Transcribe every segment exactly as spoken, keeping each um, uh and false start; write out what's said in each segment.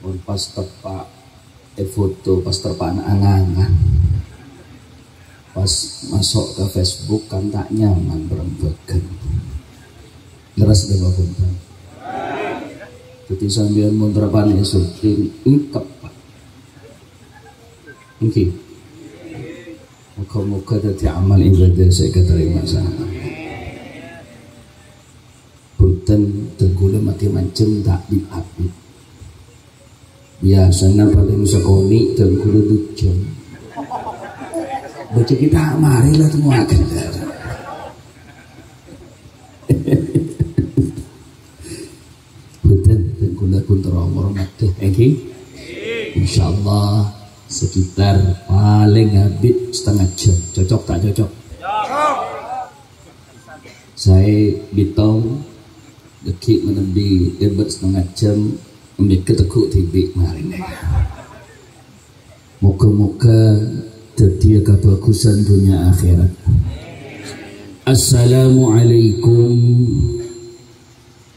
Pas teppa' è foto, pas teppa'na angan-angan. Pas maso' ka Facebook kan ta' nyaman berembagan. Leres dâ' Bapak. Jadi sampeyan mon terpa'na syuting, engkep, Pak. Ngghi. Moga-moga dadi amal ibadah sè èkatarèma, sa. Bhunten, dhân kaulâ makkè manjeng ta' bit-abit. Biyasana palèng sakonè' dhân kaulâ dujân. Bâjâ kita mari la tèngowaghân. Bhunten, dhân kaulâ pun terro ngormat dâ, èngghi? Insyaallah sekitar palèng abit setengah jam. Cocok ta' cocok? Saè bitong, dhâggi' manabi èbâ' setengah jam, mèkkè teggu' dhibi' marèna. Moga-moga dhâddhiyâ kabhâghusân dhunnya akhèrat. Assalamualaikum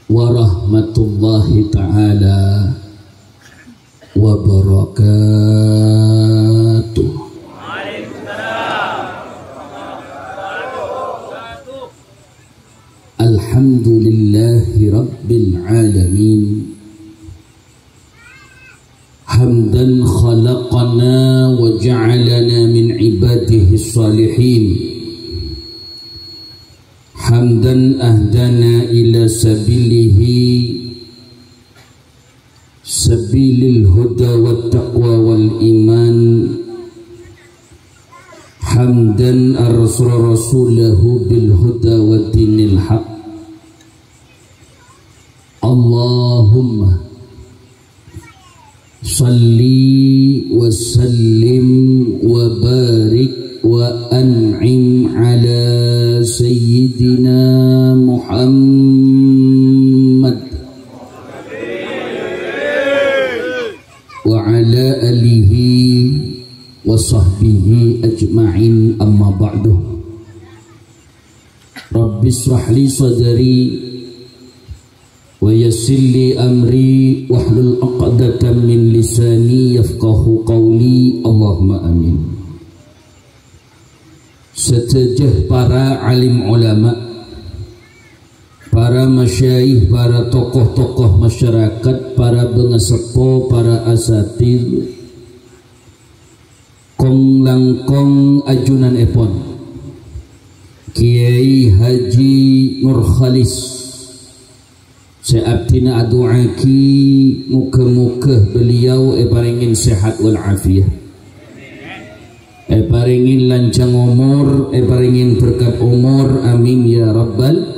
warahmatullahi ta'ala wabarakatuh. Alhamdulillahi rabbil alamin. Hamdan khalaqana wa ja'alana min ibadihi salihin. Hamdan ahdana ila sabilihi, sabilil huda wat taqwa wal iman. Hamdan arsala rasulahu bil huda wa dinil haq. Allahumma salli wa sallim wa barik wa an'im ala sayyidina Muhammad wa ala alihi wa sahbihi ajma'in, amma ba'du. Rabbi israh li sadri wa yassir li amri wahlul 'uqdatam min lisani yafqahu qawli. Allahumma amin. Sadhâjâ para alim ulama, para masyayikh, para tokoh-tokoh masyarakat, para bângaseppo, para asatidz, kong-langkong ajunanèpon Kiai Haji Nurkhalis, sè abdhina adu'aaghi moga-moga beliau èparèngè sehat wal afiat, èparèngè lanjhâng omor, èparèngè berkat omor, amin ya rabbal.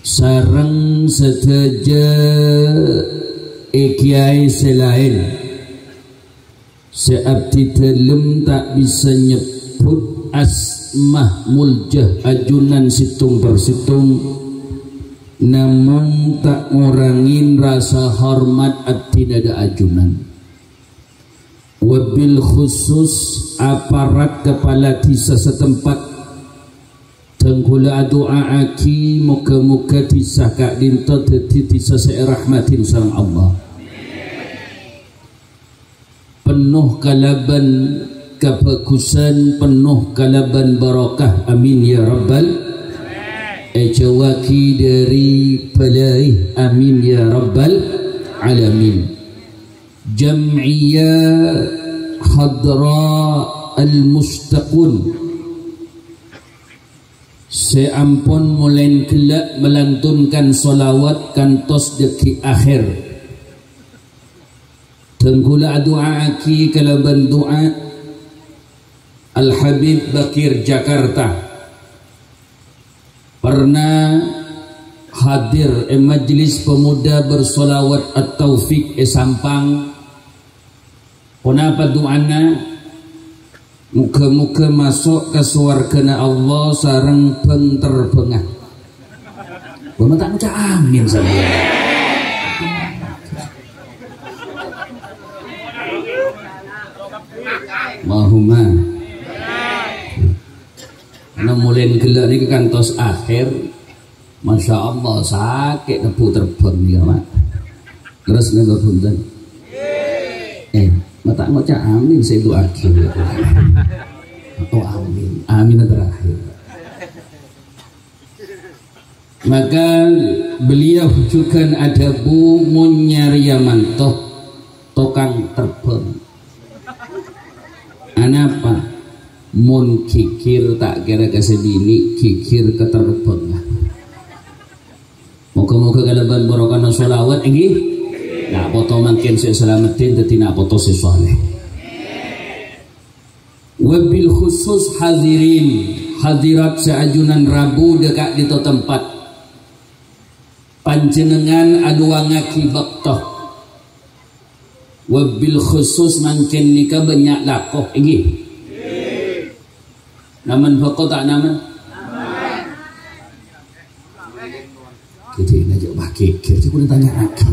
Sareng sadhâjâ è kiai sè laèn. Sè abdhi dhâlem ta' bisa nyebbhut asma moljâ ajunan sèttong per sèttong, namong ta' ngorangè rasa hormat abdhina dâ' ajunan. Wabil khusus aparat kepala dhisa setempat, dhân kaulâ adu'aaghi moga-moga dhisa ka'dinto dhâddhi dhisa sè èrahmadhi sareng Allah. Penno kalabân kabhâghusân, penno kalabân barokah. Amin ya rabbal. Èjhâuwâghi dâri bâlâi. Amin ya rabbal alamin. Jam'iyah Hadra Al-Mustaqun sè ampon molèn ghellâ' melantunkan sholawat kantos dhâggi' akhèr. Dhân kaulâ adu'aaghi kalabân du'a Al-Habib Bakir Jakarta, pernah hadir è Majelis Pemuda Bersolawat At-Taufik è Sampang. Ponapa du'ana? Moga-moga maso' ka sowargana Allah sareng bâng-terbhângnga. Bâ' ma' ta' ngoca' amin sampèyan. Allahumma. Karena molèn ghellâ' nèka kantos akhèr. Masya Allah, sakè' nebbhu terbhâng nèka, Pak. Terros napa bhunten? Eh, mata ngoca' amin, saya doakan. Oh, amin. Amin terakhir. Maka beliau juga ada bu munyariamanto, tukang terbang. Anapa? Mon gigir tak kira ka sedini, gigir keterbangan. Moga-moga kalaban barokahna sholawat, inggih. Nak poto mangkin sè salameddin, daddi nak poto sè sholeh. Wabil khusus hadirin, hadirat sè ajunan rabu dâ' ka'dinto tempat. Panjhennengngan aduwângaghi bâkto. Wabil khusus mangkèn nèka bânnya' lako, èngghi? Namen bâkto ta' namen? Gede aja wah geger, sih kudu tanya lagi.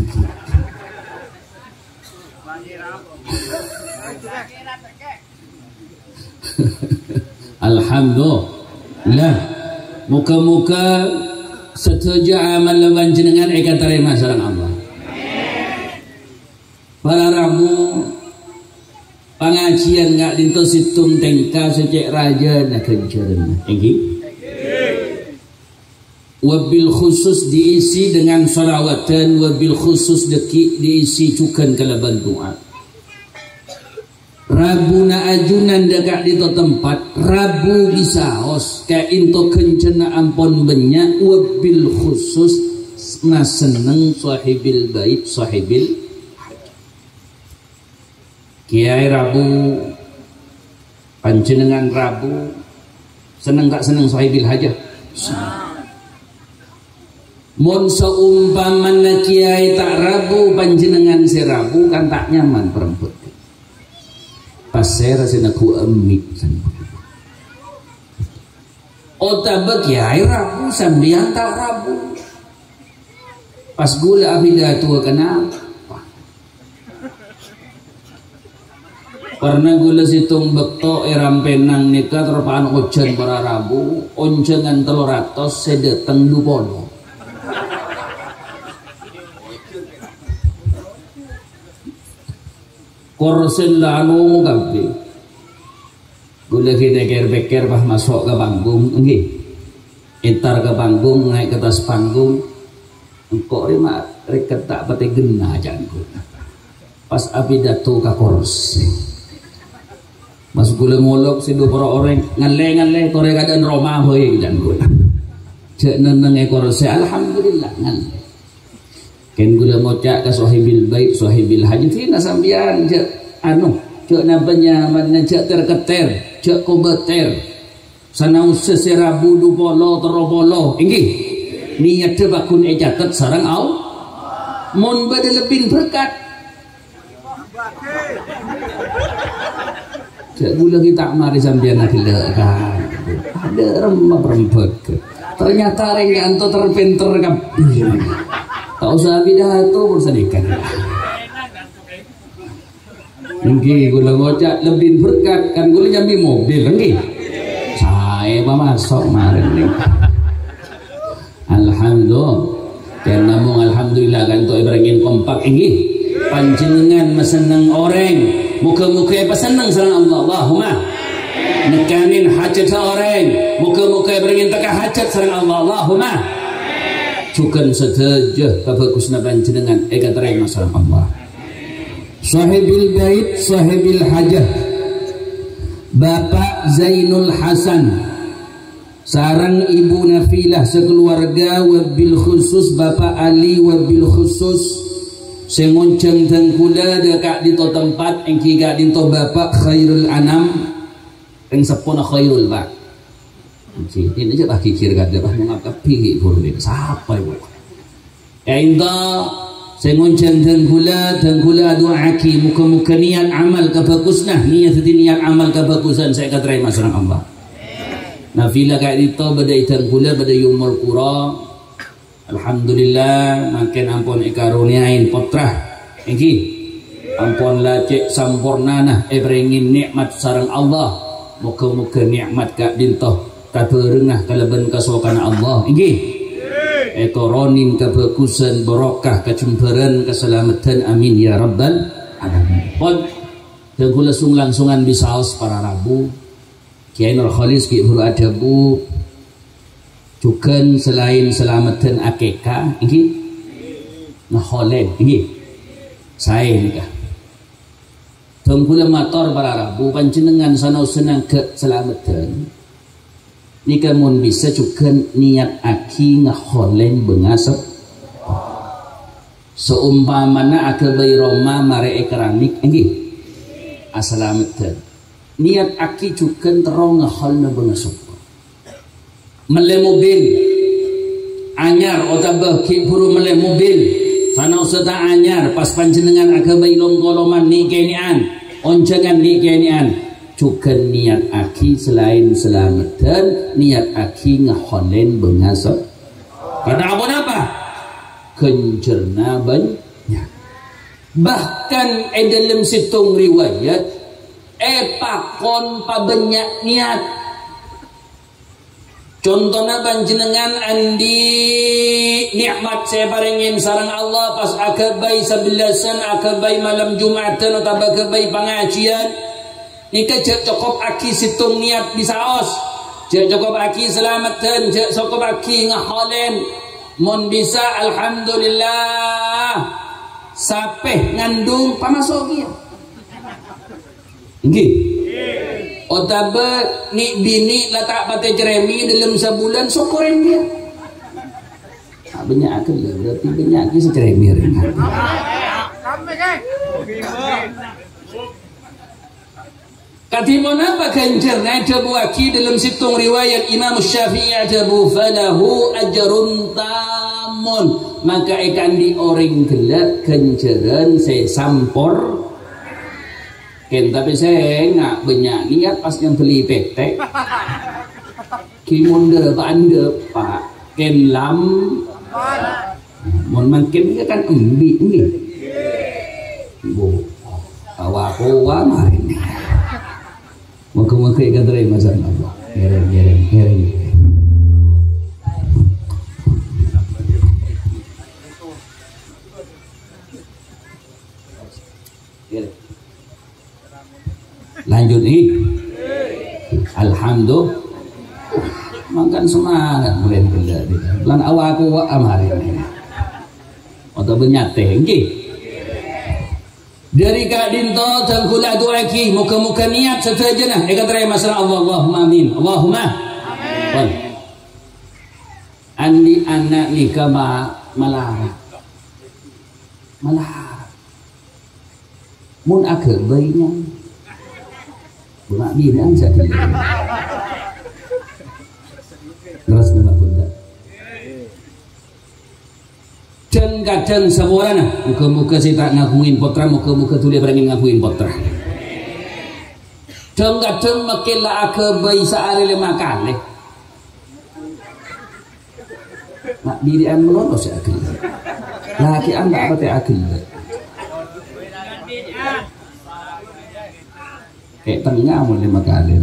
Alhamdulillah. Moga-moga sadhâjâ amal panjhennengngan èkatarèma sareng Allah. Para rabu, pangajiyân ka'dinto sèttong tèngka sè cè' rajâna ghânjhârânna. Èngghi? Wabil khusus diisi dengan sholawatan, wabil khusus dâggi' diisi jhughân kalabân du'a. Rabuna ajunan dâ' ka'dinto tempat, rabu bisaos, ka'dinto ghânjhârânna ampon bânnya', wabil khusus nasenneng sohibil bait, sohibil hajat. Kèyaè rabu, panjhennengngan rabu, senneng ta' senneng sohibil hajat? Mon saompamana kèyaè ta' rabu, panjhennengngan sè rabu, kan ta' nyaman parembhâghân. Pasèra sè neggu' emmit. Otabâ kèyaè rabu, sampèyan ta' rabu. Pas ghulâ abidhâ towa kenapa? Pernah ghulâ sèttong bâkto è Rampènang nèka terpaan ojhân para rabu, onjhângan tello ratos sè dâteng dupolo. Korsèna la anu kabbhi. Ghulâ ghi' nèkèr-pèkkèr pas maso' ka panggung, èngghi. Entar ka panggung, naè' ka attas panggung. Engko' rè ma' rèket ta' patè ghenna, can ghulâ. Pas apidato ka korsè. Pas ghulâ ngolok sè dhu para orèng, "Ngallè, ngallè, torè kadhâ'ân roma bhâi," can ghulâ. Jhâ' nennengngè korsè, alhamdulillah, ngallè. Kèng ghulâ ngoca' ka sohibil bait, sohibil hajat, "Dina sampèyan, jhâ' anu, jhâ' nabâ nyamanna, jhâ' ter-ketter, jhâ' kobâtèr. Sanaossa sè rabu dupolo, tello polo, èngghi? Niyaddhâ pagghun ècatet sareng Allah. Mon bâdâ lebbina berkat." Jhâ' ghulâ ghi' ta' marè sampèyan aghellâ', kan. Adâ' remma parembhâghân. Ternyata rèng ka'anto ter-pènter kabbhi. Ta' osa apidato pon sanèka. Èngghi, ghulâ ngoca' lebbina berkat, kan ghulâ nyambi mobil, èngghi? Saè pamaso' marèn nèka. Alhamdulillah. Kèng namong alhamdulillah ka'anto èparèngè kompak, èngghi. Panjhennengngan masenneng orèng. Moga-moga èpasenneng sareng Allah. Allahumma. Nèkkanè hajhâddhâ orèng. Moga-moga èparèngè tekka hajhât sareng Allah. Allahumma. Jhughân sadhâjâ kabhâghusânna panjhennengngan èkatarèma sareng Allah. Sohibil bait, sohibil hajah. Bapak Zainul Hasan. Sareng Ibu Nafilah sakaluwarga, wabil khusus Bapak Ali, wabil khusus sè ngonjhâng dhâng ghulâ dâ' ka'dinto tempat, èngghi ka'dinto Bapak Khairul Anam, rèng seppona Khairul, Pak. Èngghi, ini aja tak gigir kadhâ', Pak, mau ngap kabbhi, Bu, ini. Sapa, Bu? Ka'dinto sè ngonjhâng dhâng ghulâ, dhâng ghulâ adu'aaghi, moga-moga niyat amal kabhâghusânna, niyat dhâddhi niyat amal kabhâghusân sè èkatarèma sareng Allah. Nafilah ka'dinto bâdâ è dhâng ghulâ, bâdâ è Ummul Qura. Alhamdulillah, mangkèn ampon èkaroniyaè pottra. Èngghi, ampon la cè' sampornana èparèngè nè'mat sareng Allah. Moga-moga nè'mat ka'dinto tabhârengnga kalabân kasokanna Allah. Èngghi. ètoronin kabhâghusân, barokah, kajembhârân, kasalameddhân. Amin, ya rabbal alamin. Pon, dhâng kaulâ sung-langsungan bisaos para rabu. Kyai Nurkholis ghi' bhuru adhâbu, jhughân salaèn salameddhân akèka, èngghi? Ngaholèn, èngghi? Saè nèka. Dhâng kaulâ mator para rabu, panjhennengngan sanaossa nangghâ' salameddhân. Nèka mon bisa jhughân niyattaghi ngaholèn bângasep. Saompamana aghâbây roma marè èkaranik, èngghi? Asalameddhân. Niyattaghi jhughân terro ngaholna bângasep. Mellè mobil anyar otabâ ghi' bhuru mellè mobil, sanaossa ta' anyar, pas panjhennengngan aghâbây lom-koloman nè'-kènè'an, onjhângan nè'-kènè'an, jhughân niyattaghi salaèn salameddhân, niyattaghi ngaholèn bângasep. Karna aponapa? Ghânjhârânna bânnya'. Bahkan è dhâlem sèttong riwayat, èpakon pabânnya' niyat. Contona panjhennengngan andi' nè'mat sè èparèngè sareng Allah pas aghâbây sabellâsân, aghâbây malem Jum'adhân otabâ aghâbây pangajiyân. Nèka jhâ' cokop aghi sèttong niyat bisaos. Jhâ' cokop aghi salameddhân, jhâ' cokop aghi ngaholèn. Mon bisa, alhamdulillah. Sapè ngandung pamaso' kèya. Èngghi. Otabâ nè' binè' la ta' patè crèmè dâlem sabulân, sokkorè kèya. Ah, bânnya' aghellâ', berarti bânnya' ghi' sè crèmè rèng. Kadhi ponapa ghânjhârânna? Èdhâbuwaghi dâlem sèttong riwayat Imam Syafi'i adhâbu, "Falahu ajrun tammun." Maka èkaandi' orèng ghellâ' ghânjhârân sè sampor-, Kèng, tapè sènga' bânnya' niyat pas nyambelli pètè'. Ghi' mon dâpa'-andâpa', kèng lam-, mon mangkèn iyâ kan embi', ngghi. Bu, awa-kowa marèna. Moga-moga èkatarèma sareng Allah. Ngèrèng, ngèrèng, ngèrèng. Ngèrèng. Lanjut, ngghi. Alhamdulillah. Mangkana semangat mulai bela. Lan awa-kowa marèna. Otabâ nyatè, ngghi. Dâri ka'dinto dhâng kaulâ adu'aaghi, moga-moga niyat sadhâjâna èkatarèma sareng Allah. Allahumma amin. Allahumma. Amin. Andi' ana' nèka ma-, malarat. Malarat. Mon aghâbây nyang. Bunga binè'an saja. Terus kenapa enggak? Dhâng-kadhâng saporana, moga-moga sè ta' ngaghungè pottra, moga-moga dhuli èparèngè ngaghungè pottra. Dhâng-kadhâng makkè la aghâbây saarè lèma kalè. Na' binè'an malolo sè aghellâ'. Lakè'an ta' patè aghellâ'. È tengnga mon lèma kalè.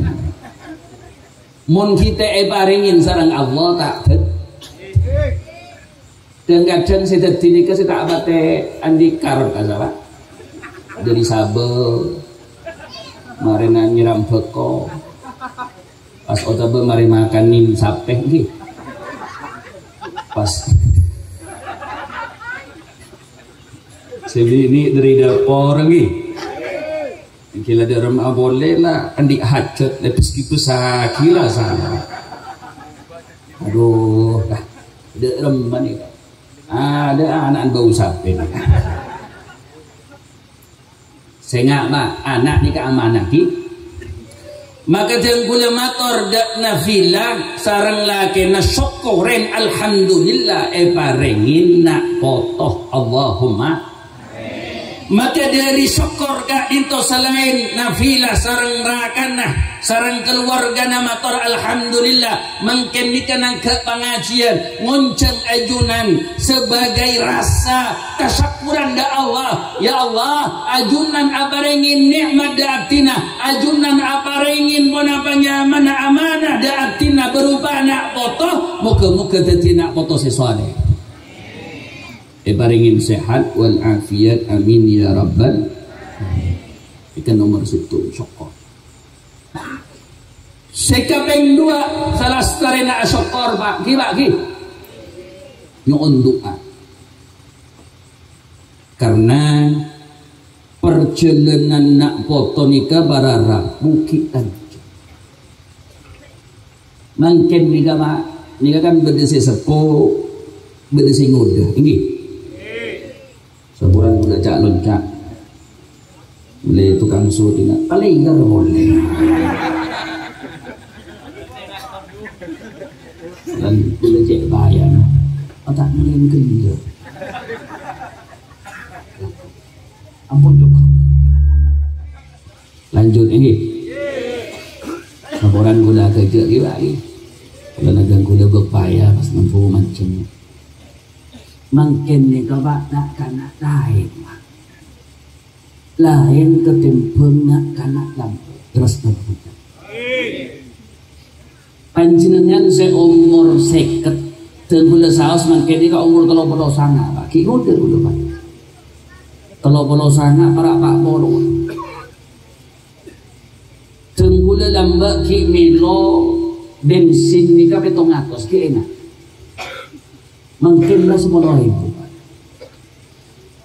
Mon ghi' ta' èparèngè sareng Allah ta' dhâ-, dhâng-kadhâng sè dhâddhi nèka sè ta' patè andi' karep ka sapa. Dâri sabâ, marèna nyèram bhâko. Pas otabâ marè makanè sapè, ngghi. Pas sè binè' dâri dâpor, ngghi. Ghi' la dârem apolè la andi' hajat, la pes-kipes aghi la sana. Aduh, lah, dârem manè. Adâ' ana'na bâu sapè. Sènga', Ma', ana' nèka amanah, ghi. Maka dhâng kaulâ mator dâ' Nafila sareng lakèna sokkorè, alhamdulillah, èparèngè na' poto. Allahumma. Maka dhâri sokkor ka'dinto salaèn Nafilah sareng rakana, sareng kaluwargana mator alhamdulillah, mangkèn nèka nangghâ' pangajiyân, ngonjhâng ajunan sebagai rasa tasakkuran dâ' Allah. Ya Allah, ajunan aparèngè nè'mat dâ' abdhina, ajunan aparèngè ponapa nyamana amanah dâ' abdhina berupa ana' poto, moghâ-moghâ dhâddhi ana' poto sè saleh. Èparèngè sehat wal afiat, amin ya rabbal. Nèka nomer sèttong, sokkor. Sè kapèng duwâ', salastarèna asokkor, Pak. Ghi, Pak, ghi. Nyo'on du'a. Karena parjhâlânan na' poto nèka para rabu ghi' kancèng. Mangkèn nèka, Pak, nèka kan bâdâ sè seppo, bâdâ sè ngodâ, èngghi? Saporana ghulâ ca'-lonca'. Molaè tokang syuting, palèng molè. Lan ghulâ cè' bhâjâna. Otak mèlèng ghellâ'. Ampon, Cok. Lanjut, èngghi. Saporana ghulâ ghâjâ' ghi, Pak, ghi. Ghulâ naghâng ghulâ bepaya pas nempo mancèng. Mangkèn nèka, Pak, na'-kana' laèn, Pak. Laèn katèmbhâng na'-kana' lambâ'. Terros napa? Panjhennengngan sè omor sèket, dhâng ghulâ saos mangkèn nèka omor tello polo sanga, Pak. Ghi' ngodâ ghulâ, Pak. Tello polo sanga, para' pa' polo. Dhâng ghulâ lambâ' ghi' mèlo bensin nèka pèttong atos, ghi' enga'. Mangkèn la sapolo èbu, Pak.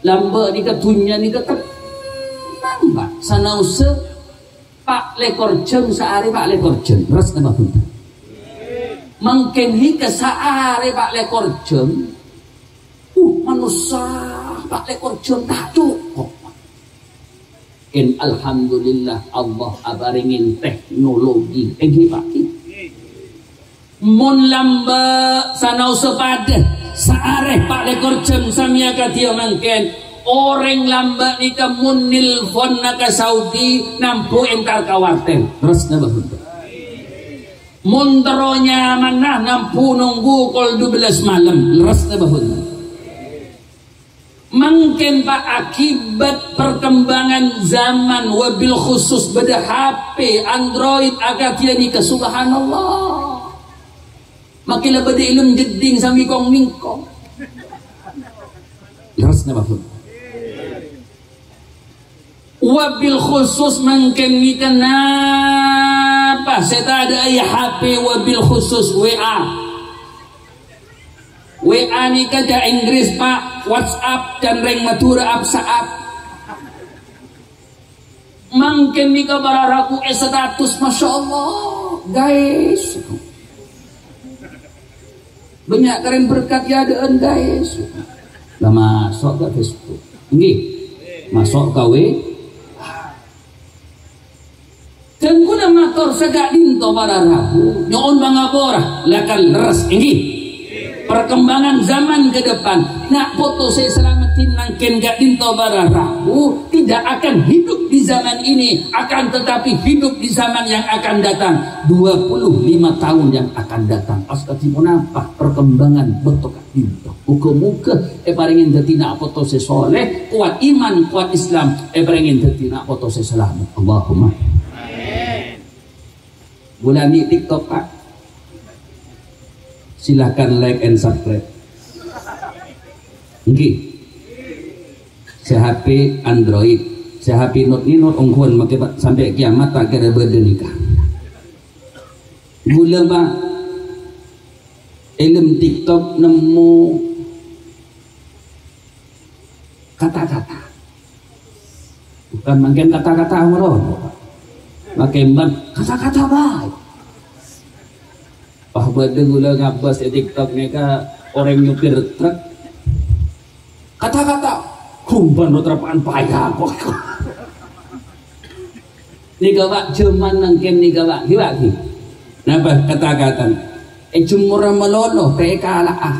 Lambâ' nèka, dhunnya nèka tennang, Pak. Sanaossa pa' lèkor jhâm saarè, pa' lèkor jhâm. Lerres napa bhunten? Mangkèn nèka saarè pa' lèkor jhâm. Uh, manossa pa' lèkor jhâm ta' cokop. Kèng alhamdulillah, Allah aparèngè teknologi. Èngghi, Pak? Mon lambâ' sanaossa padâ saarè pa' lèkor jhâm samèya kadhiyâ mangkèn, orèng lambâ' nèka mon nelponna ka Saudi, nambu entar ka warteg. Lerres napa bhunten? Mon terro nyamana, nambu nongghu kol dua belas malem. Lerres napa bhunten? Mangkèn, Pak, akibat perkembangan zaman, wabil khusus bâdâ H P Android akadhi nèka, subhanallah. Makkè la bâdâ èlem jeddhing sambi kong-mèngkong. Lerres napa, Bun? Wabil khusus mangkèn nèka napa sè tadâ' è H P, wabil khusus W A. W A nèka ca' Inggris, Pak, WhatsApp, can rèng Madhurâ apsa'ap. Mangkèn nèka para rabu è status, Masya Allah, guys. Bânnya' karèn berkat è adâ'ân, guys. Lah, maso' ka Facebook. Èngghi. Maso' ka W A. Dhân kaulâ mator saka'dinto para rabu, nyo'on pangapora, lakar lerres, èngghi. Perkembangan zaman ke depan, na' poto sè èsalameddhin mangkèn ka'dinto para rabu, tidak akan hidup di zaman ini, akan tetapi hidup di zaman yang akan datang, dua puluh lima tahun yang akan datang. Pas kadhi ponapa perkembangan bâkto ka'dinto? Moghâ-moghâ èparèngè dhâddhi na' poto sè soleh, kowat iman, kowat Islam, èparèngè dhâddhi na' poto sè salamet. Allahumma. Bulâ andhi' TikTok, Pak? Silakan like and subscribe. Èngghi. Sè H P Android, sè H P not-nènot ongghuwân makè, Pak, sampè' kiamat ta' kèra bâdâ nèka. Bulâ, Pak, èlem TikTok nemmo kata-kata. Bukan mangkèn kata-kata moro. Makè emban kata-kata bhâi. Pas bâdâ kaulâ ngabâs è TikTok nèka orèng nyopir truk. Kata-kata, "Kumban lo terapaan paya kok." Nèka, Pak, jhâman mangkèn nèka, Pak. Ghi, Pak, ghi. Napa kata-kata? È jemorra malolo, pè' èkala'a.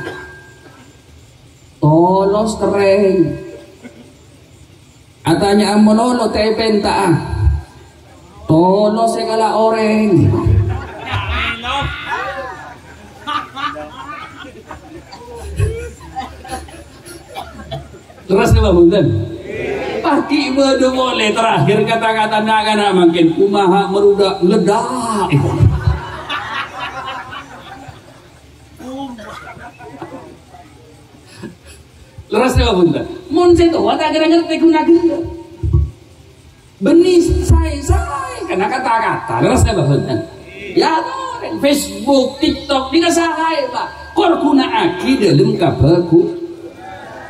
Tolos kerrèng. Tanya'an malolo ta' èpènta'a. Tolo sè kala orèng. Terros napa bhunten? Paghi' bâdâ polè terakhir kata-kata na'-kana' mangkèn, kumaha maruda' ngleddhâk. Lerres napa bhunten? Mon sè towa ta' kèra ngartè ghuna ghellâ'. Bânnè saè-saè kana kata-kata. Lerres napa bhunten? Ya, Facebook, TikTok, nèka saè, Pak. Kor ghuna'aghi dâlem kabhâghu-.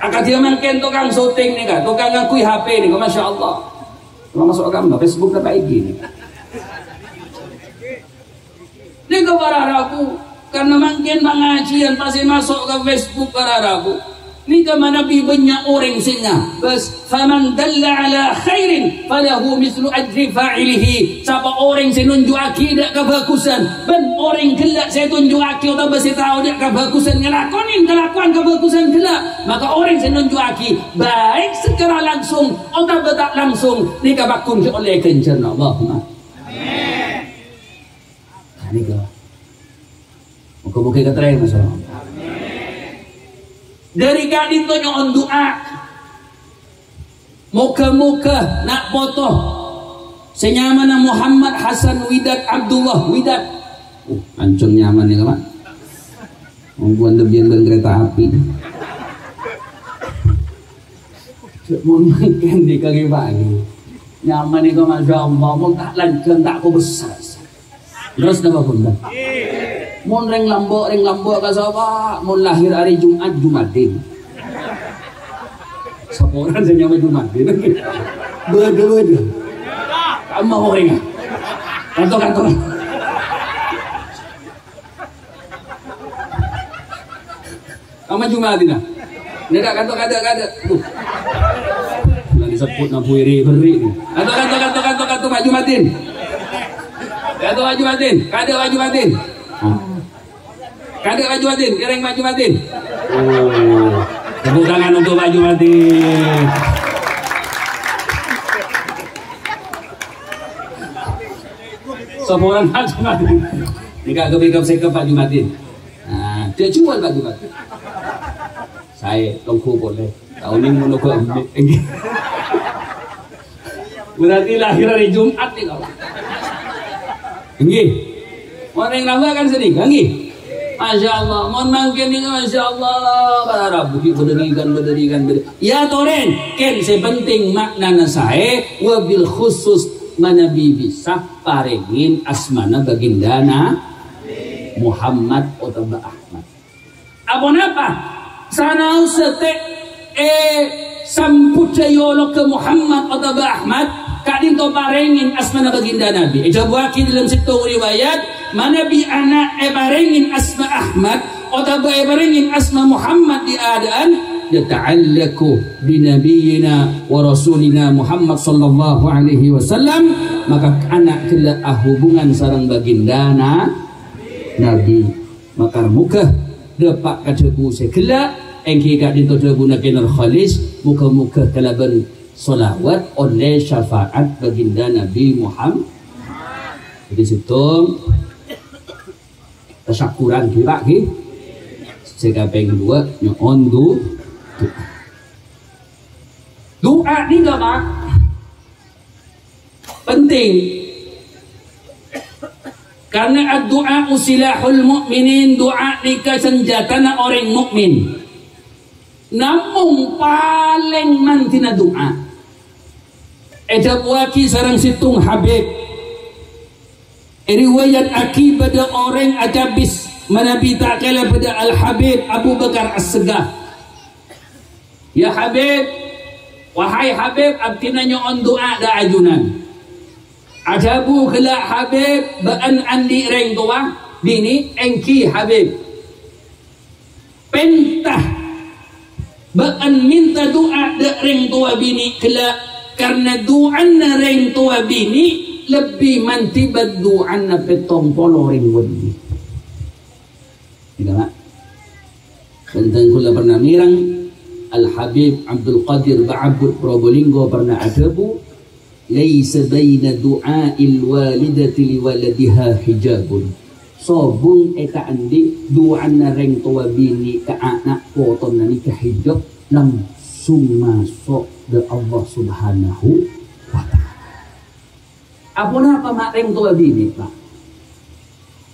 Akadhi mangkèn tokang syuting nèka, tokang ngangghuy H P nèka, Masya Allah. Termasuk agama, Facebook napa I G nèka. Nèka para rabu, karna mangkèn pangajiân pas èmaso' ka Facebook para rabu. Nèka manabi bânnya' orèng sè nyabâs, "Faman dalla ala khairin falahu mislu ajri fa'ilihi." Sapa orèng sè nonjhu'aghi dâ' kabhâghusân, bân orèng ghellâ' sè ètonjhu'aghi otabâ sè tao dâ' kabhâghusân ngalakonè kalakowan kabhâghusân ghellâ', maka orèng sè nonjhu'aghi, baik secara langsung otabâ ta' langsung, nèka pagghun sè ollè ghânjhârânna. Allahumma. Nah, nèka. Moga-moga èkatarèma, saudara. Dâri ka'dinto nyo'on du'a. Moga-moga na' poto sè nyamana Muhammad Hasan Widat Abdullah Widat. Uh, ancèng nyamana nèka, Pak. Wong buwân lebbiyân bân kereta api. Mon mangkèn nèka, Pak. Nyamana nèka, Masya Allah, mon ta' lanjhâng, ta' kobâsa. Terros napa bhunten? Mon rèng Lombok, rèng Lombok ka sapa? Mon lahir hari Jumat, Jumadin. Saporana sè nyama Jumadin. Bâdâ-bâdâ. Kamma orèng. Kanto-kanto. Ama Jumadin, ah. Nèka kanto kadâ'-kadâ'. Duh. Lah disebut nabu iri beri. Kanto, kanto, kanto, kanto, kanto, Pak Jumadin. Kanto Pak Jumadin. Kadâ' Pak Jumadin. Ah. Kadâ' Pak Jumadin. Kèrèng Pak Jumadin. Oh. Tepuk tangan untuk Pak Jumadin. Saporana Pak Jumadin. Nèka kepikap sekep Pak Jumadin. Nah, dia jual Pak Jumat. Saya tunggu boleh. Tahun ini mau nunggu. Berarti lahir hari Jumat nih, Pak. Nggih. Orèng lama kan sering, nggih. Masya Allah, mon mangkèn ini Masya Allah, para rabu ki bener ikan, bener ikan, bener. Ya toren, kèn sè penting maknana saè, wabil khusus manabi bisa parèngin asmana baginda Nabi Muhammad otabâ Ahmad. Aponapa? Sanaossa ta' èsambhut jâ' èologâ Muhammad otabâ Ahmad, ka'dinto parèngin asmana baginda Nabi. Èdhâbuwâghi dâlem sèttong riwayat, manabi ana' èparèngin asma Ahmad otabâ èparèngin asma Muhammad è adâ'ân, yata'allaqu bi nabiyyina wa rasulina Muhammad sallallahu alaihi wasallam, maka ana' ghellâ' ahubungan sareng baginda Na-, Nabi. Maka moghâ dâpa' ka dhâbu sè ghellâ', èngghi ka'dinto dhâbuna Kènèr Khalis, moghâ-moghâ kalabân sholawat ollè syafaat baginda Nabi Muhammad. Jadi sèttong, tasyakuran ghi, Pak, ghi. Sè kapèng duwâ', nyo'on du-, du'a. Du'a nèka, Pak. Penting. Karna addu'a silahul mu'minin, du'a nèka sanjhâtana orèng mukmin. Namong palèng mandhina du'a. Èdhâbuwâghi sareng sèttong Habib. Èriwayataghi bâdâ orèng acabis manabi ta' kèla bâdâ Al-Habib Abu Bakar As-Segaf. "Ya Habib, wahai Habib, abdhina nyo'on du'a dâ' ajunan." Adhâbu ghellâ' Habib, "Bâ'ân andi' rèng towa, binè'?" "Èngghi, Habib." "Pènta, bâ'ân mènta du'a dâ' rèng towa binè' ghellâ', karna du'ana rèng towa binè' lebbi mandhi bân du'ana pèttong polo rèng wali." Nèka, Pak. Bhânteng kaulâ pernah mèreng, Al-Habib Abdul Qadir Ba'abud Probolinggo pernah adhâbu, "Laisa baina du'ail walidati li waladiha hijabun." Sobung èkaandi' du'ana rèng towa binè' ka ana' potona nèka hijab langsung maso' dâ' Allah Subhanahu wa Ta'ala. Aponapa ma' rèng towa binè', Pa'?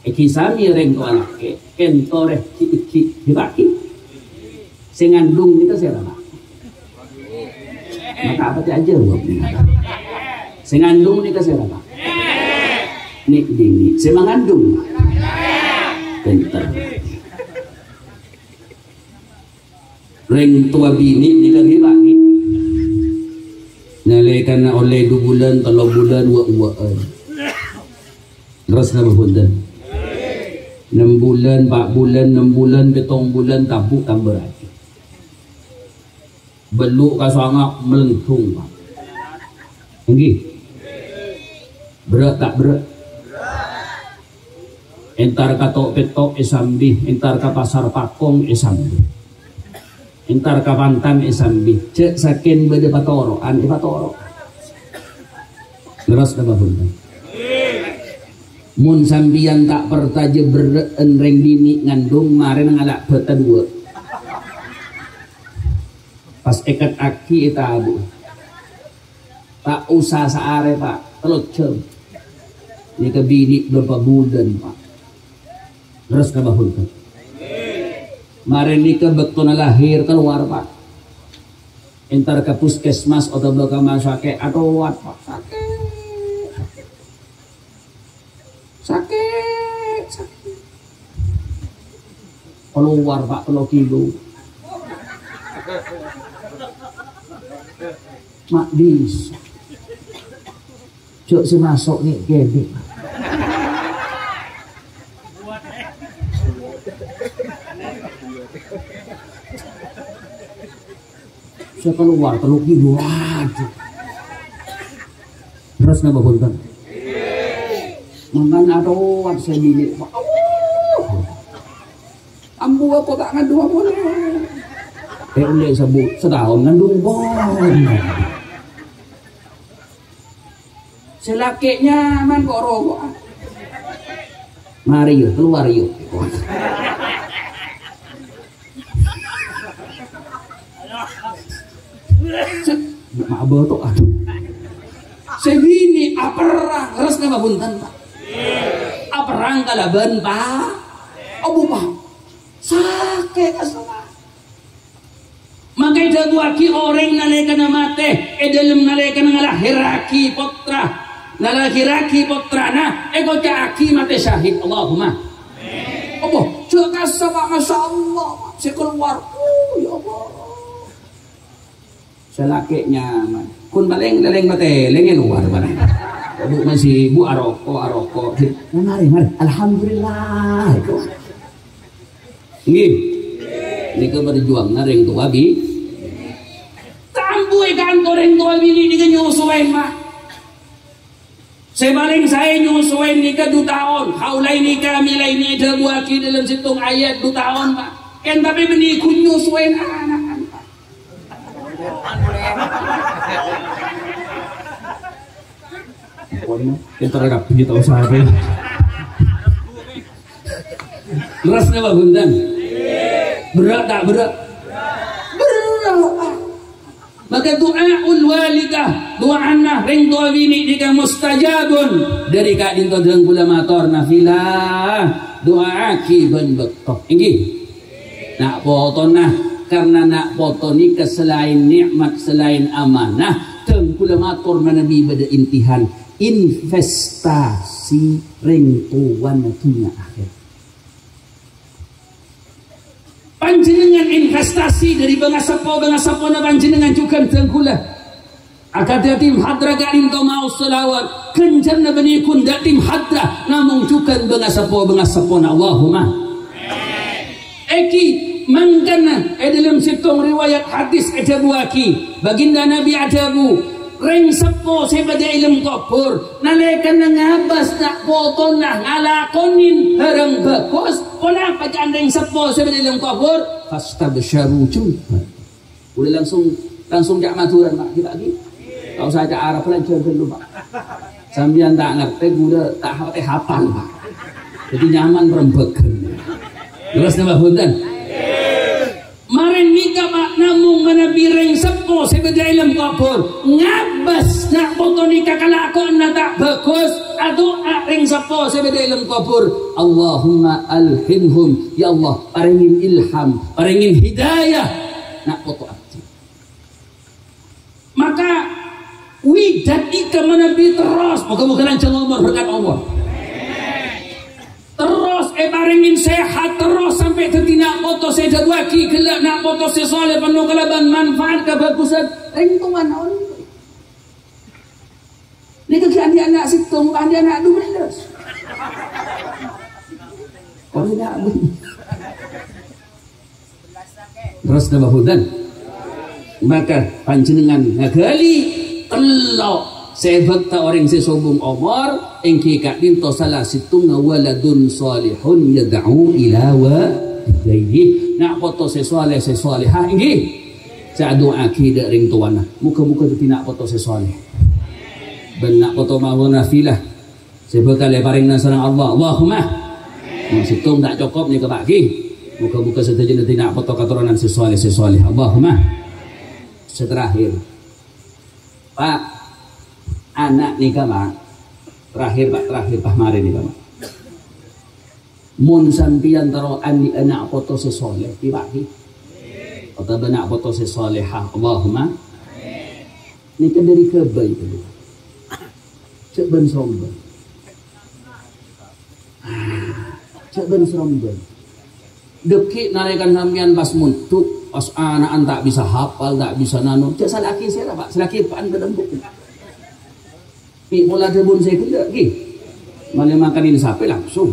Èghi samè rèng towa lakè', kènto rè ghi'-, ghi'-, ghi' pagi. Sè ngandung nèka sèra, Pa'? Maka apa tè ajâwâb nèka? Sè ngandung nèka sèra, Pa'? Nè', binè'. Sè mangandung? Pènter. Rèng towa binè' nèka ghi' pagi. Nalèkana ollè du bulân, tello bulân, wâ'-uwâ'ân. Terros napa bhunten? Ennem bulân, empa' bulân, ennem bulân, pèttong bulân, tabu' tambârrâghi. Bellu' ka sanga' melengkung, Pa'. Ènggi? Berrâ' ta' berrâ'? Èntar ka to'-pètto' èsambi, èntar ka pasar Pakong èsambi. Èntar ka Pantan èsambi. Jhâ' sakèng bâdâ patoro'an, èpatoro'. Lerres napa bhunten? Mon sampèyan ta' parcajâ berrâ'ân rèng binè' ngandung, marèna ngala' bâta duwâ'. Pas èkèttaghi ètabu'. Ta' osa saarè, Pa', tello jhâm. Nèka binè' bârâmpa bulân, Pa'. Terros napa bhunten? Marè nèka bâktona lahèr kalowar, Pa'. Èntar ka puskesmas otabâ ka rumah sakè', atowat, Pa'. Sakè'. Sakè', sakè'. Kalowar, Pa', tello kilo. Ma' bisa. Jhâ' sè maso' nè' kènè'. Sè kalowar tello kilo, aduh. Terros napa bhunten? Mangkana atowat sè binè', Pa'. Ambu apa ta' ngandung apa? Eh, ollè sabu-, sataon ngandung pon. Sè lakè' nyaman kok roko'an. Marè, yo, kalowar, yo. Sè, ma' abâ' to, aduh. Sè binè' aperrang, lerres napa bhunten, Pa'? Aperrang kalabân, Pa'. Abu, Pa'. Sakè' kassa'. Mangkana èdhâbuwâghi orèng nalèkana matè, è dhâlem nalèkana ngalahèrraghi pottra, ngalahèrraghi pottrana, èkoca'aghi matè syahid. Allahumma. Apa? Jhâ' kassa', Pa', masyaallah, sè kalowar. Oh, ya Allah. Sè lakè' nyaman. Kun palèng, lèlèng matè, lèng è lowar palèng. Bu, masih, Bu, aroko', aroko'. Mari, mari. Alhamdulillah. Ngghi. Nèka parjuwânganna rèng towa bi-, ta' ambu è kanto rèng towa binè' nèka nyosowèn, Ma'. Sè palèng saè nyosowèn nèka du taon. Haulaini kamilaini èdhâbuwâghi dhâlem sèttong ayat du taon, Ma'. Kèng tapè bânnè ghun nyosowèn ana'na, Ma'. Pon, pinter kabbhi tao sampè. Lerres napa bhunten? Berrâ' ta' berrâ'? Berrâ'. Maka du'aul walidah, du'ana rèng towa binè' nèka mustajabun. Dhâri ka'dinto dhâng kaulâ mator, nafilah, du'aaghi bân bâkto. Ènggi? Na' potona, karna na' poto nèka salaèn nè'mat, salaèn amanah, dhâng kaulâ mator manabi bâdâ imtihan, investasi rèng towana dhunnya akhèrat. Panjhennengngan investasi dhâri bângaseppo-bângaseppona panjhennengngan jhughân dhâng kaulâ. Akadhi tim hadra ka'dinto maos shalawat, ghânjhârna bânnè ghun dâ' tim hadra, namong jhughân bângaseppo-, bângaseppona. Allahumma. Ènggi, mangkana è dhâlem sèttong riwayat hadis èdhâbuwâghi, Baginda Nabi adhâbu, "Rèng seppo sè bâdâ è lem kobhur, nalèkana ngabâs na' potona ngalakonè bhârâng bhâghus, ponapa ca'na rèng seppo sè bâdâ è lem kobhur? Fastabsyaru jhughân." Ghulâ langsung, langsung ca'na Madhurâ, Pak. Kita lagi. Ta' osa ca'na Arab, bhâlânjhâ ghâllu, Pak. Sampèyan ta' ngartè, ghulâ ta' hapal, Pak. Dhâddhi nyaman rembhâghân. Terros napa bhunten? Marèn nèka, Pak, namong manabi rèng seppo sè bâdâ è dâlem kobhur ngabâs na' poto nèka kalakowanna ta' bhâghus, adu'a rèng seppo sè bâdâ è dâlem kobhur, "Allahumma alhimhum," ya Allah, parèngè ilham, parèngè hidayah na' poto abdhi. Maka, wèdhât nèka manabi terros, moghâ-moghâ lanjhâng omor, berkat Allah. Terros èparèngè sehat, terros sampè' dhâddhi na' poto sè èdhâbuwâghi ghellâ', na' poto sè soleh, penno kalabân manfaat kabhâghusân rèng towana onèng. Nèka ghi' andi' ana' sèttong, andi' ana' dubellâs. Andi' ana' Terros napa bhunten? Maka panjhennengngan ngaghâli tello' sè èbhâkta orèng sè sobung omor, èngghi ka'dinto sala sèttongnga waladun shalihun yad'u ila walidayhi. Na' poto sè shaleh, sè shalehah, èngghi. Sè adu'aaghi dâ' rèng towana. Moghâ-moghâ dhâddhi na' poto sè shaleh. Bân na' poto mawa nafilah. Sè bhâkal èparèngana sareng Allah. Allahumma. Mon sèttong ta' cokop nèka, Pak, ghi. Moghâ-moghâ sadhâjâna dhâddhi na' poto katoronan sè shaleh, sè shaleh. Allahumma. Sè terakhir. Pak, ana' nèka, Pak. Terakhir, Pak, terakhir, Pak, marè nèka, Pak. Mon sampèyan terro andi' ana' poto sè shaleh, ghi, Pak, ghi. Otabâ na' poto sè shalehah. Allahumma. Nèka dâri ghâbây, jhâ' bân-sombân. Jhâ' bân-sombân. Dhâggi' narèkan sampèyan pas mondhuk, pas ana'na ta' bisa hafal, ta' bisa nano. Jhâ' sala'aghi sèra, Pak. Sala'aghi bâ'ân bân embu'. Bi' pola dhâbuna sè ghellâ', ghi. Malè makanè sapè langsung.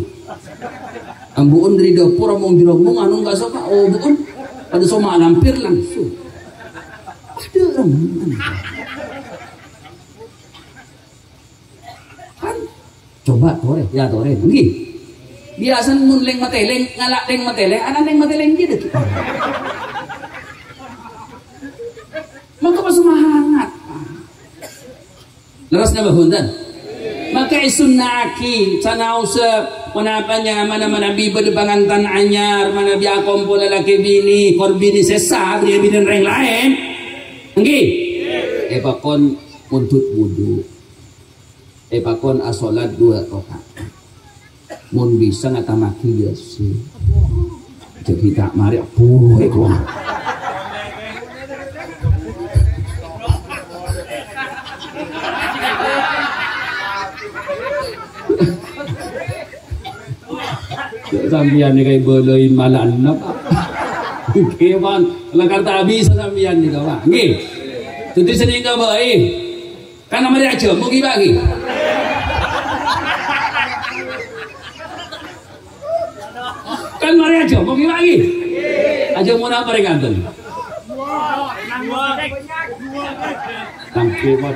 Embu'en dâri dâpor, omong-diromong, anu, enggak suka, oh, embu'en. Padâ soma lampir langsung. Padâ rem. Kan? Coba torè, ya torè. Ngghi. Biyasana mon lèng matèlèng, ngala' lèng matèlèng, ana' lèng matèlèng ghi' dhâggi'. Maka pas semangat. Lerres napa bhunten? Maka èsunna'aghi, sanaossa ponapa nyamana manabi bâdâ pangantan anyar, manabi akompol lalakè binè, kor binè sè sah, binè-binèna rèng laèn. Ngghi. Èpakon mondhut wudu. Èpakon asolat dua rakaat. Mon bisa ngatamaghi Yasin. Dhâggi' ta' marè abbhu èko. Sampèyan nèka èbâlâi malah ennem. Ngghi, Pak. Lakar ta' bisa sampèyan nèka, Pak. Ngghi. Dhâddhi sanèka bhâi. Kan marè ajhâmo ghi, Pak, ghi? Kan marè ajhâmo ghi, Pak, ghi? Ajhâmo napa rè kanten? Tangke, Pak.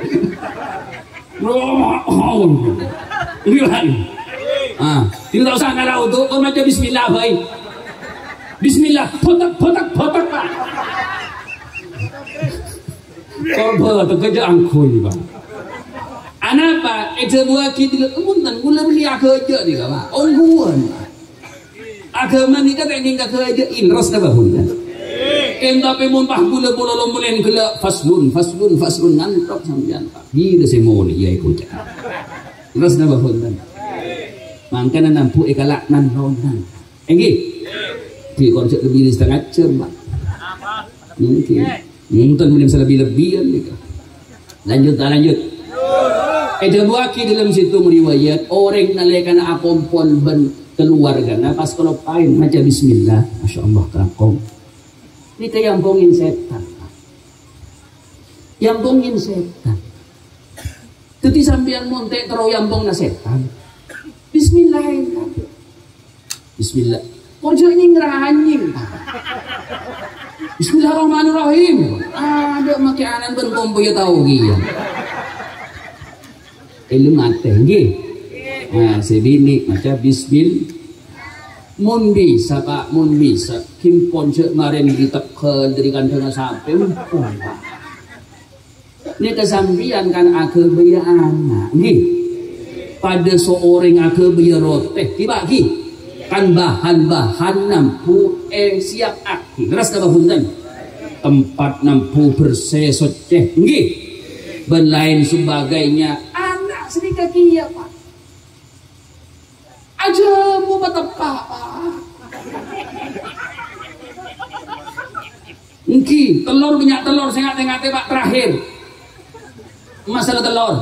Ini, Pak. Ah, ini ta' osa ngala' wudu, kok maca bismillah bhâi. Bismillah, botak, botak, botak, Pak. Korban tegghâ jhâ' angghuy, Pak. Anapa? Èdhâbuwâghi dhilâ, "Punten, kaulâ bânnè aghâjâ' nèka, Pak. Ongghuwân." Aghâma nèka ta' kèngèng kaghâjâ'in, lerres napa bhunten? Kèng tapè mon pas kaulâ pololo molèn ghellâ', faslun, faslun, faslun, ngantok sampèyan, Pak. Ghilâ sè molèya èkoca'. Lerres napa bhunten? Mangkana nambu èkala' nan-ronan. Èngghi? Di' kor jhâ' lebbi setengah jam, Pak. Èngghi. Nonton mending selebih-lebihan gitu. Lanjut, ta' lanjut. Èdhâbuwâghi dâlem sèttong riwayat, orèng nalèkana akompol bân kaluwargana pas kaloppaèn maca bismillah, Masya Allah, kalangkong. Nèka èyambhungin sètan. Èyambhungin sètan. Dhâddhi sampèyan mon ta' terro èyambhungna sètan. Bismillah, Bismillah. Kok jhâ' nyèng-ranyèng. Bismillahirrahmanirrahim. Adâ' makè anan bân kompoyya tao kèya. Èlem atè, ngghi. Nah, sè binè' maca bismillah. Mon bisa, Pak, mon bisa. Ghi empon jhâ' marèn dâri tegghâl, dâri kandhângnga sapè, empon, Pak. Nèka sampèyan kan aghâbâyâ ana', ngghi? Padâ saorèng aghâbâyâ rotè, ghi, Pak, ghi? Kan bahan-bahan nambu èsiapaghi. Lerres napa bhunten? Tempat nambu bersè, soccè, ngghi? Bân laèn sebagainya. Ana' sanèka kèya, Pak. Ajâmo pateppa', Pak. Èngghi, tellor bânnya' tellor sè ngatè-ngatè, Pak, terakhir. Masalah tellor.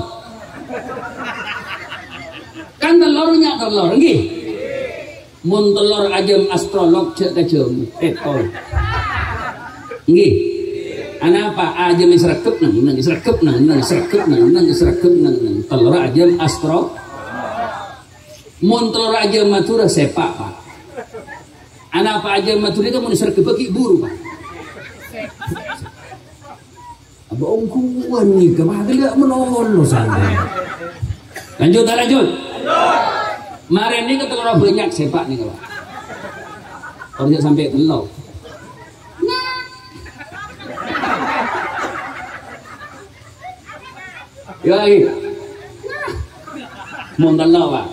Kan tellor bânnya' tellor, èngghi. Mon tellor ajâm astrolog jhâ' ka jhâmo, ètol. Èngghi. Anapa? Ajâm èsregghep neng, neng, èsregghep neng, neng, èsregghep neng, neng, èsregghep neng, neng. Tellor ajâm astro- Mon tellor ajâm Madhurâ, sèpa', Pak. Anapa ajâm Madhurâ nèka mon èsregghep ghi' buru, Pak. Apa ongghuwân nèka, Pak, ghellâ' malolo sampèyan. Lanjut, ta' lanjut? Marèn nèka tellorra bânnya', sèpa' nèka, Pak. Kok bisa sampè' tello'? Yo, ai. Mon tello', Pak.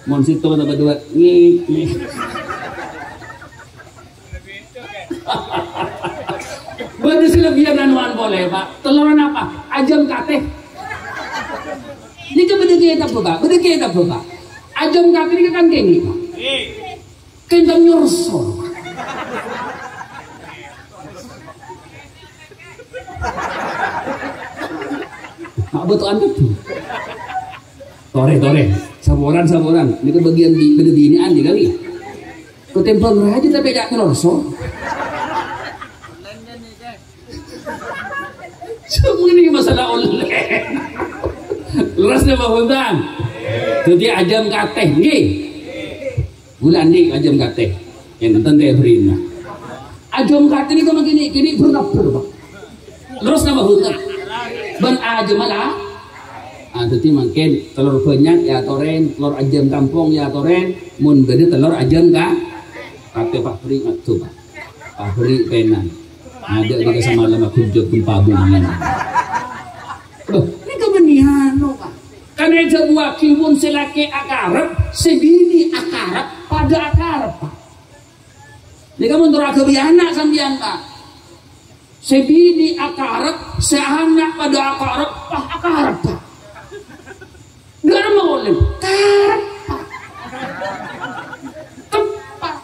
Mon sèttong tambah dua. Ngi, ngi. Bâdâ sè lebbiyan anuan polè, Pak. Tellorra napa? Ajâm katè. Nèka bâdâ kètabbhâ, Pak. Bâdâ kètabbhâ, Pak. Ajâm katè nèka kan kèngèng, Pak. Kèng nyorso. Abâtowan kadhi. Torè, torè. Saporana, saporana. Nèka bâgiyân bi-, bâdâ binè'an nèka, ngghi. Katèmbhâng rajâ tapè ca'na nyorso. Cuma nèka masalah ollè. Lerres napa bhunten? Dhâddhi ajâm katè, ngghi. Ghulâ andi' ajâm katè. Enten tè bherri'na. Ajâm katè nèka mangkènè, kènè bher-nabbher, Pak. Lerres napa bhunten? Bân ajâm la. Ah, dhâddhi mangkèn tellor bânnya' èyatorè, tellor ajâm kampong èyatorè, mon bâdâ tellor ajâm ka-, katè pabrik ngaddu, Pak. Pabrik pènang. Adâ' nèka samalem aghunjhâk gempa bumi. Loh, nèka bânnè anu, Pak. Kan èdhâbuwâghi mon sè lakè' akarep, sè binè' akarep, padâ akarep, Pak. Nèka mon toro' aghâbây ana' sampèyan, Pak. Sè binè' akarep, sè ana' padâ akarep, Pak, akarep, Pak. Ghârâ molè, karep, Pak. Teppa'.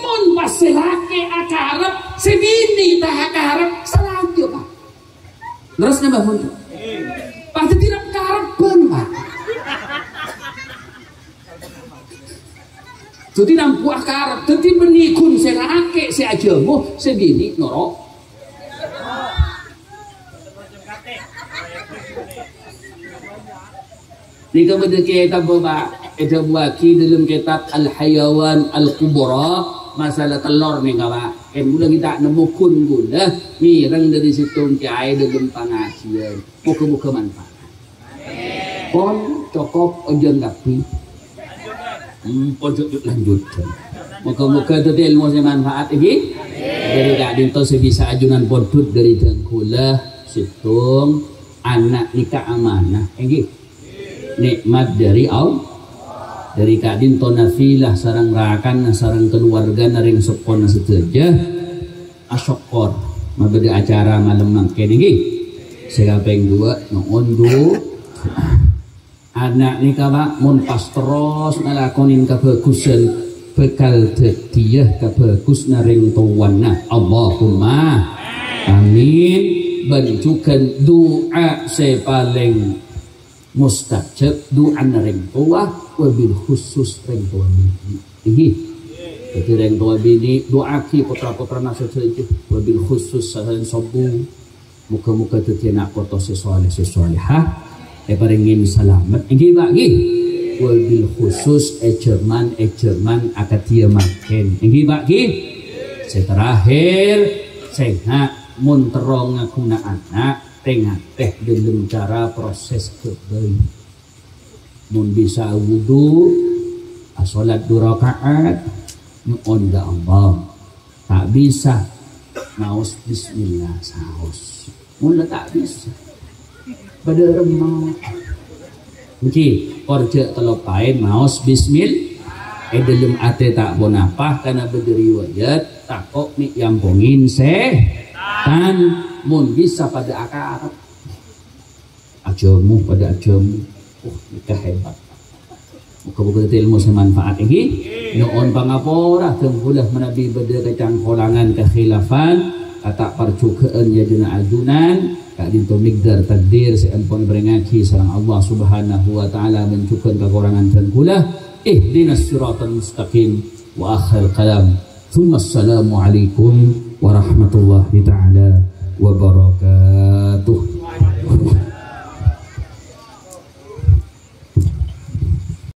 Mon pas sè lakè' akarep, sè binè' ta' akarep, sala, Pak. Lerres napa bhunten? Pas dhâddhi rep-karebbhân, Pak. Dhâddhi nambuwâ karep, dhâddhi bânnè ghun sè lakè' sè ajhâmo, sè binè' noro'. Nèka bâdâ kètab, Pak, èdhâbuwâghi dâlem kètab Al-Hayawan Al-Kubra, masalah tellor nèka, Pak. Kèng ghulâ ghi' ta' nemmo ghun ghulâ, mèreng dâri sèttong kèyaè dâlem pangajiyân. Moghâ-moghâ manfaat. Pon, cokop, onjhâng kabbhi. Hmm, pon, cokop, lanjut. Moghâ-moghâ dhâddhi èlmo sè manfaat, èngghi? Dâri ka'dinto sè bisa ajunan pondhut dâri dhâng ghulâ, sèttong, ana' nèka amanah, èngghi? Nè'mat dâri Allah. Dâri ka'dinto Nafilah sareng rakanna sareng kaluwargana rèng seppona sadhâjâ asokkor mabâdâ acara malem mangkèn, èngghi. Sè kapèng duwâ', nyo'on du-, du'a. Ana' nèka, Pak, mon pas terros ngalakonè kabhâghusân, bhâkal dhâddhiyâ kabhâghusânna rèng towana. Allahumma amin. Bân jhughân du'a sè palèng mustajab, du'ana rèng towa, wabil khusus rèng towa binè'. Èngghi. Dhâddhi rèng towa binè', du'aaghi potra-potrana sadhâjâ, wabil khusus sahan sobbhu. Moghâ-moghâ dhâddhi ana' poto sè shaleh, sè shalehah, èparèngè salamet. Èngghi, Pak, ghi? Wabil khusus è jhâman, è jhâman akadhi mangkèn. Èngghi, Pak, ghi? Sè terakhir, sènga' mon terro ngaghuna ana', tè-ngatè dâlem cara proses ghâbây. Mon bisa wudu, Salat du raka'at, nyo'on ka Allah. Ta' bisa maos bismillah saos. Mon la ta' bisa. Bâdâ remma. Èngghi, kor jhâ' tello paèn maos bismillah. È dâlem atè ta' ponapa, karana bâdâ riwayat, tako' mè' èampongè sètan. Mon bisa padâ akarep. Ajhâmu, padâ ajhâmu. Uh, nèka hebat. Moga-moga dhâddhi èlmo sè manfaat, èngghi. Nyo'on pangapora, dhâng kaulâ manabi bâdâ kacangkolangan kakhilafan, kata' parjhughâ'ân yâ juna ajunan, ka'dinto mègdâr takdir sè ampon èparèngaghi sareng Allah Subhanahu wa Ta'ala, mèn jhughân kakorangan dhâng kaulâ. Ihdinas siratal mustaqim. Wa akhir kalam. Tsumma assalamualaikum warahmatullahi ta'ala wabarakatuh.